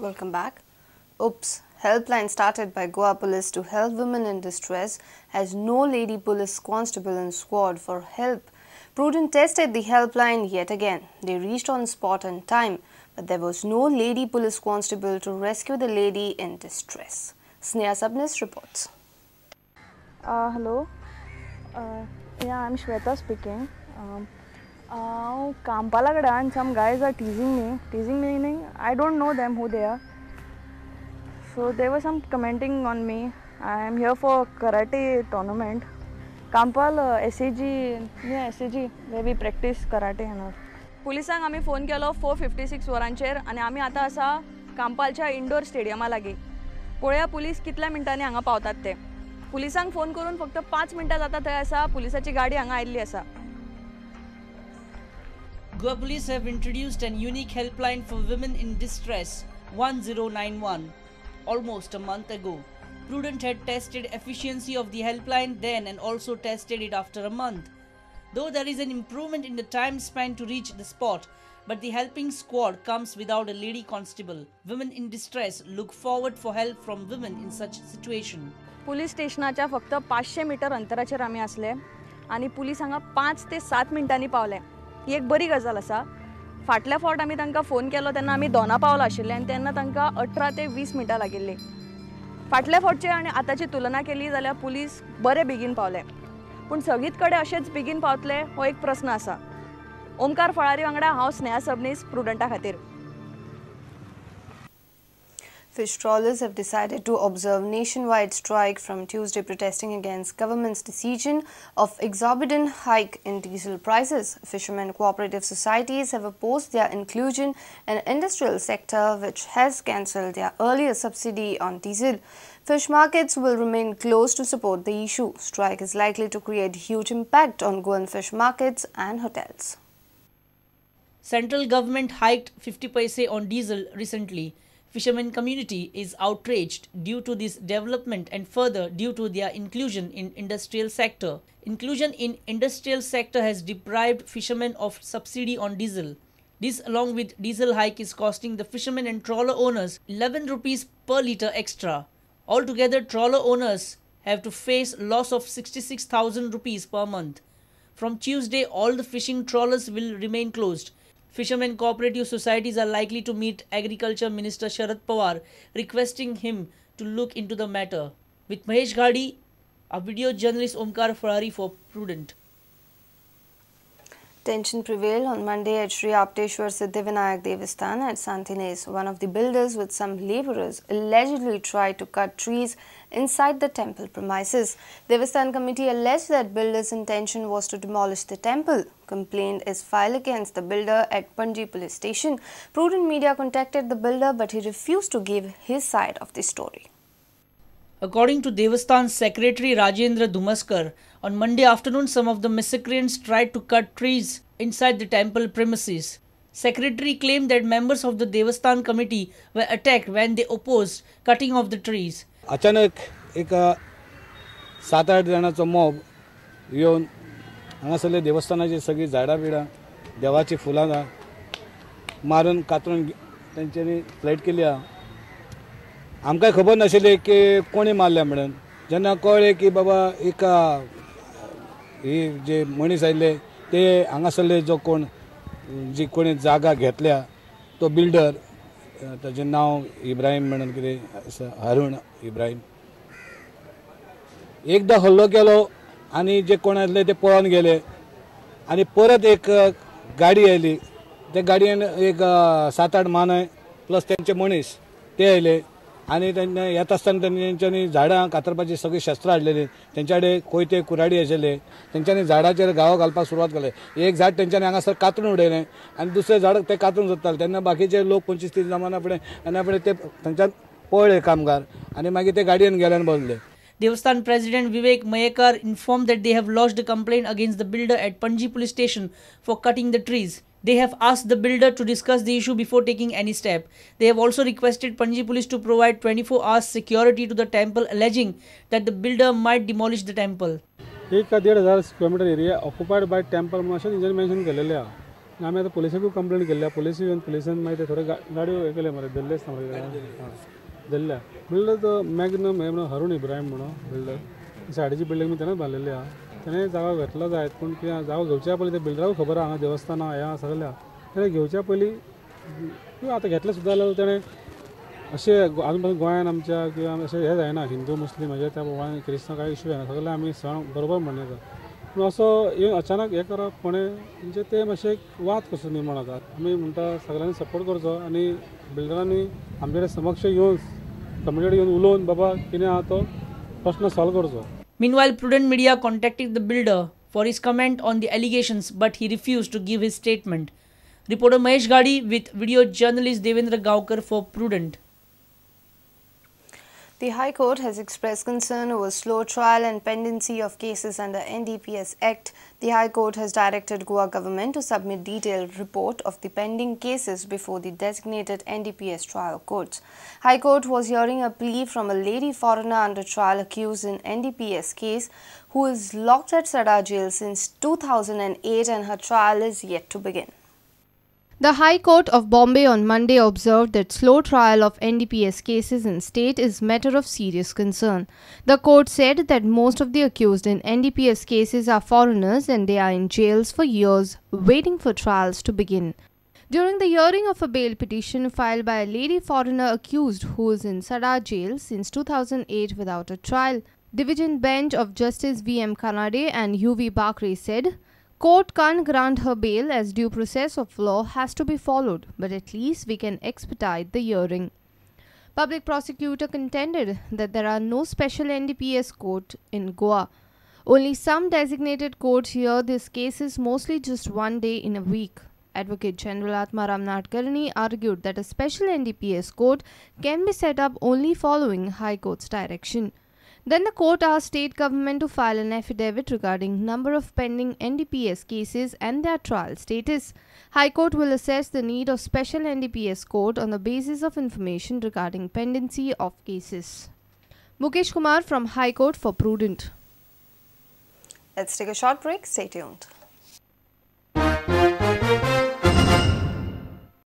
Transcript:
Welcome back. Oops, helpline started by Goa Police to help women in distress has no lady police constable in squad for help. Prudent tested the helpline yet again. They reached on spot and time, but there was no lady police constable to rescue the lady in distress. Sneha Sabnis reports. Hello. Yeah, I'm Shweta speaking. Kampala and some guys are teasing me. Teasing meaning I don't know them, who they are. So there were some commenting on me. I am here for karate tournament. Kampal SAG, yeah, SAG, where we practice karate and all. पुलिसांक आमी phone केलो 4:56 वरांचेर आनी आमी आतां आसा कांपालच्या indoor स्टेडियमा लागीं. पळोवया पुलीस कितल्या मिनटांनी हांगा पावतात ते. पुलिसांक फोन करून फक्त 5 मिनटां जाता थंय आसा पुलिसाची गाडी हांगा आयिल्ली आसा. Goa Police have introduced an unique helpline for women in distress 1091 almost a month ago. Prudent had tested efficiency of the helpline then and also tested it after a month. Though there is an improvement in the time span to reach the spot, but the helping squad comes without a lady constable. Women in distress look forward for help from women in such situation. Police स्टेशनाच्या फक्त 500 metre अंतराचेर आमी आसले आनी police हांगा 5 ते 7 मिनटांनी पावले. ही एक बरी गजाल आसा. फाटल्या फावट आमी तांकां फोन केलो तेन्ना आमी दोना पावला आशिल्ले आनी तेन्ना तांकां 18 ते 20 मिनटां लागिल्लीं. फाटल्या फावटचे आनी आतांची तुलना केली जाल्यार पुलीस बरे बेगीन पावले, पूण सगळीच कडेन अशेंच बेगीन पावतले हो एक प्रस्न आसा. ओमकार फळारी वांगडा हांव स्नेहा सबनीस, प्रुडंटा खातीर. Fish trawlers have decided to observe nationwide strike from Tuesday, protesting against government's decision of exorbitant hike in diesel prices. Fishermen cooperative societies have opposed their inclusion in industrial sector, which has cancelled their earlier subsidy on diesel. Fish markets will remain closed to support the issue. Strike is likely to create huge impact on Goan fish markets and hotels. Central government hiked 50 paise on diesel recently. Fishermen community is outraged due to this development and further due to their inclusion in industrial sector. Inclusion in industrial sector has deprived fishermen of subsidy on diesel. This along with diesel hike is costing the fishermen and trawler owners 11 rupees per litre extra. Altogether, trawler owners have to face loss of 66,000 rupees per month. From Tuesday, all the fishing trawlers will remain closed. Fishermen cooperative societies are likely to meet Agriculture Minister Sharad Pawar, requesting him to look into the matter. With Mahesh Ghadi, a video journalist Omkar Ferrari for Prudent. Tension prevailed on Monday at Sri Apteshwar Siddhivinayak Devasthan at Santines. One of the builders with some labourers allegedly tried to cut trees inside the temple premises. Devasthan committee alleged that builder's intention was to demolish the temple. Complaint is filed against the builder at Panji police station. Prudent Media contacted the builder, but he refused to give his side of the story. According to Devasthan Secretary Rajendra Dumaskar, on Monday afternoon some of the miscreants tried to cut trees inside the temple premises. Secretary claimed that members of the Devasthan committee were attacked when they opposed cutting of the trees. अचानक एक 7-8 जाणांचो mob येवन हांगासरले देवस्थानाची सगळीं झाडां बिडां देवाची फुलां मारून कातरून तेंच्यांनी फ्लायट केली आहा. आमकां खबर नाशिल्ली की कोणी मारल्या म्हणून. जेन्ना कळ्ळें की बाबा एक ही जे मनीस आयिल्ले ते हांगासरले जो कोण जी कोणी जागा घेतल्या तो बिल्डर, ताजें नांव इब्राहीम म्हणून कितें आसा, हारून इब्राहीम, एकदां हल्लो केलो आनी जे कोण आसले ते पळोवन गेले आनी परत एक गाडी आयली. त्या गाडयेन एक 7-8 मानाय प्लस तेंचे मनीस ते आयले आनी तेन्ना येता आसतना तेंच्यांनी झाडां कातरपाची सगळीं शस्त्रां हाडलेलीं. तेंच्या कडेन कोयते कुराडी आशिल्ले. तेंच्यांनी झाडाचेर घावो घालपाक सुरवात केले. एक झाड तेंच्यांनी हांगासर कातरून उडयलें आनी दुसरें झाड ते कातरून सोदताले. तेन्ना बाकीचे लोक 25-30 जमाना फुडें आनी फुडें ते थंयच्यान पळ्ळे कामगार आनी मागीर ते गाडयेन गेले आनी बसले. Devasthan President Vivek Mayekar informed that they have lodged a complaint against the builder at Panji police station for cutting the trees. They have asked the builder to discuss the issue before taking any step. They have also requested Panji police to provide 24 hours security to the temple, alleging that the builder might demolish the temple. 1,500 square metre area occupied by temple म्हणून अशें तेंच्यांनी mention केलेलें आहा. आमी आतां पुलिसाकूय complain केल्ल्या, पुलिसूय येवन पुलिसान मागीर ते थोडे गाडयो हे केले मरे, धरलेच ना मरे, धरल्या. बिल्डर तो मॅग्नम हे म्हणून हरुण इब्राहिम म्हणून बिल्डर, सायडीची बिल्डींग तेणेच बांदलेली आहा, तेणें जागो घेतलो जायत, पूण कितें जागो घेवच्या पयलीं ते बिल्डराकूय खबर आहा हांगा देवस्थानां हें आहा सगळें, तेणें घेवच्या पयलीं किंवा आतां घेतलें सुद्दां जाल्यार तेणें अशें आजून पासून गोंयान आमच्या किंवा अशें हें जायना, हिंदू मुस्लीम हाजें त्या प्रमाणे क्रिस्तांव कांय इशू जायना, सगळें आमी सण बरोबर मनयता. पूण असो येवन अचानक हें करप कोणें म्हणजे तें मातशें एक वाद कसो निर्माण जाता. आमी म्हणटा सगळ्यांनी सपोर्ट करचो आनी बिल्डरांनी आमचे कडेन समक्ष येवन कम्युनिटी येवन उलोवन बाबा कितें आहा तो प्रश्न सॉल्व करचो. Meanwhile, Prudent Media contacted the builder for his comment on the allegations, but he refused to give his statement. Reporter Mahesh Gadi with video journalist Devendra Gaonkar for Prudent. The High Court has expressed concern over slow trial and pendency of cases under NDPS Act. The High Court has directed Goa government to submit detailed report of the pending cases before the designated NDPS trial courts. High Court was hearing a plea from a lady foreigner under trial accused in NDPS case who is locked at Sada jail since 2008 and her trial is yet to begin. The High Court of Bombay on Monday observed that slow trial of NDPS cases in state is matter of serious concern. The court said that most of the accused in NDPS cases are foreigners and they are in jails for years waiting for trials to begin. During the hearing of a bail petition filed by a lady foreigner accused who is in Sada jail since 2008 without a trial, Division Bench of Justice V.M. Kanade and U.V. Bakre said, "Court can't grant her bail as due process of law has to be followed, but at least we can expedite the hearing." Public prosecutor contended that there are no special NDPS court in Goa. Only some designated courts hear these cases, mostly just one day in a week. Advocate General Atmaram Nadkarni argued that a special NDPS court can be set up only following High Court's direction. Then the court asked state government to file an affidavit regarding number of pending NDPS cases and their trial status. High Court will assess the need of special NDPS court on the basis of information regarding pendency of cases. Mukesh Kumar from High Court for Prudent. Let's take a short break. Stay tuned.